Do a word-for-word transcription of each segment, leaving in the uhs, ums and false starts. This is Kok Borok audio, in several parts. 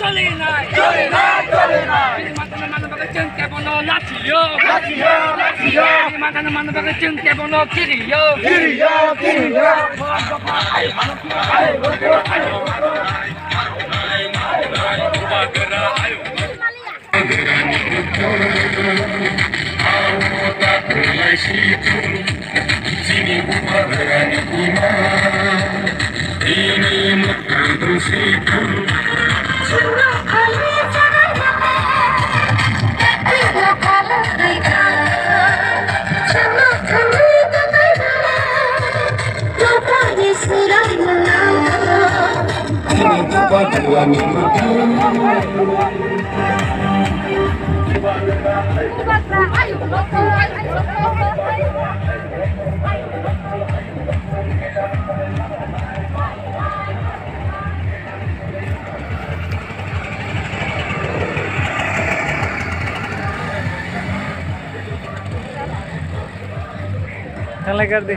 Choli nai, choli nai, choli nai. Bini mantano manna bagwi chwng kebono lachiyo. Lachiyo, lachiyo. Bini mantano manna bagwi chwng kebono kiriyo. Kiriyo, kiriyo. Thanglai gardi.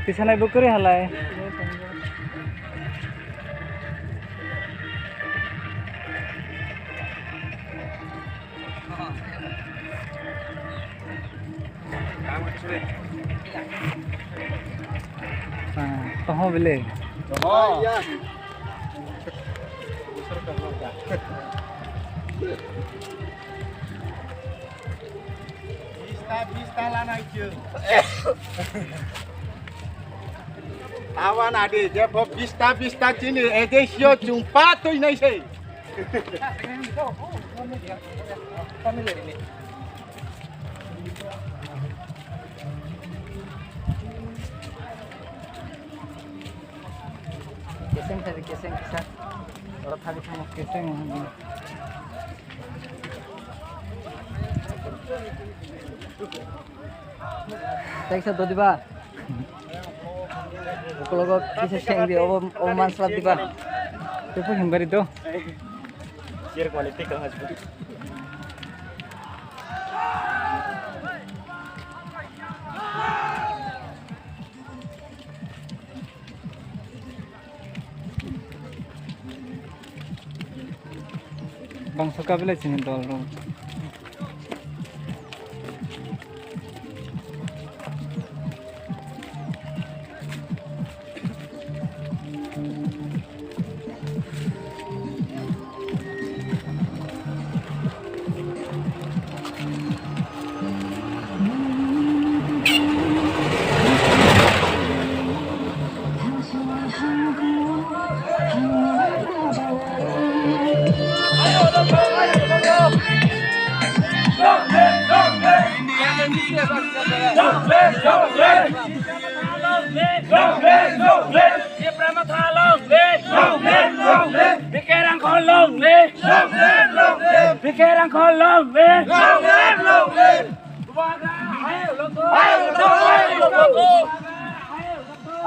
Tisanai bo kwrwi halai. Ah, toho bile. Bista, bista lanai chwng. Tawan adi, jebo bista, bista chini, ede sio chwng pa twi nai se. Keseng tadi, keseng, keseng. Oro tadi kamu keseng. Thanks, Dodiba. Ukologo kisa seng di, obo, obo manslap diba. Tepu himbari do. Sir quality ka hasbu. Bangso kabilai chini dol rok. Tipra Motha long live! Long live, long live! B K Rangkhol long live! Long live, long live! B K Rangkhol long live! Long live, long live! Bubagra, hayo, lotho! Hayo, lotho! Hayo, lotho!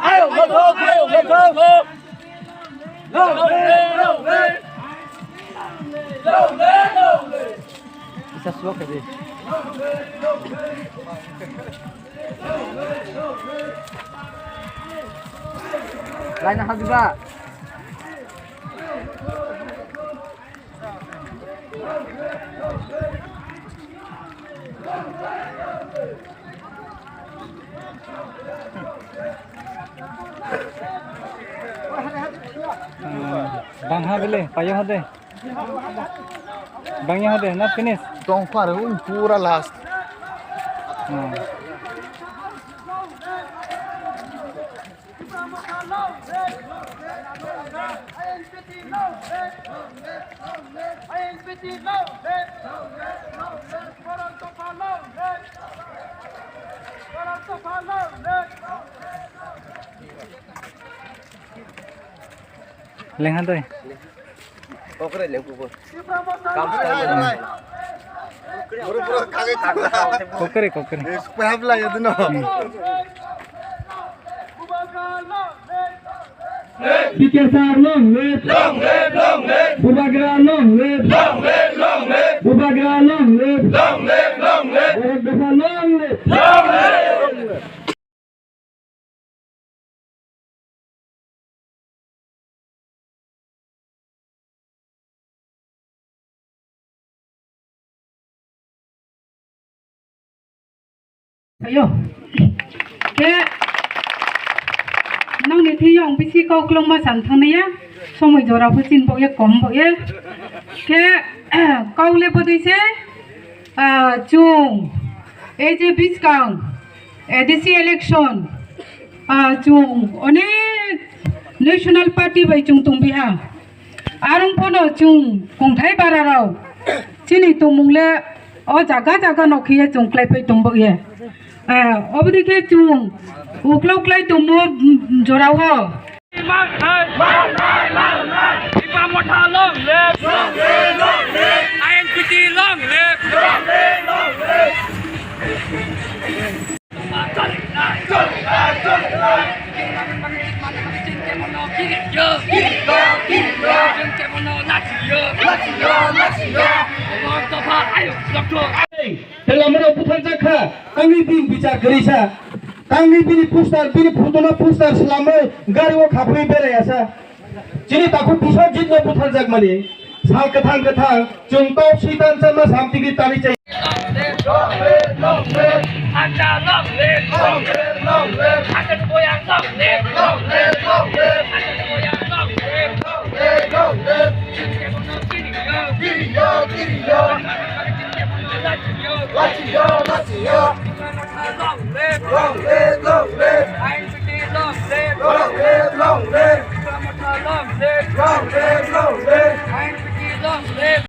Hayo, lotho! Long live, long live! Long live, long live! Isa suwak tadi. Lain hal juga. Bangha bele, payo hade. Bangya hade, na finish. Tongkha re, un pura last. Hmm. Lengha doi. Kokre lengkubo. Kokre, kokre. Pahab la yadno. Hmm. P K sir long live. Long live, long live. Bubagra long live. Long live, long live. Bubagra long live. Long live, long live. Borok Dopha long live. Long live. Ayo. Khe nangni thwiyo ang bisi kau kwlwngma san thangnaiya, somoi jora pho chin bokya kom bokya. Khe kau le bodwi se, ah, chwng A J bwskang A D C election, ah, chwng onek national party bai chwng tongbiha. Arwng phano chwng kongthai bararok chini tongmung le o jaga jaga no khiye chwng klai pai tong bokya. Ah, oboni khe chwng uklok klai tongmo, mm, jorao. Mang hai, mang hai, mang hai. Tipra Motha long live. Long live, long live. I N P T long live. Long live, long live. Hey, tela mano butharjak kha, tangwi bini bichar kwrwi sa, tangwi bini poster, bini photo no poster swlamwi gari o khapwi berai asa. Chini takhuk Biswajit no butharjakmani sal kwthang kwthang chwng tok Soitan Chakma samtigi tani chai. Long live!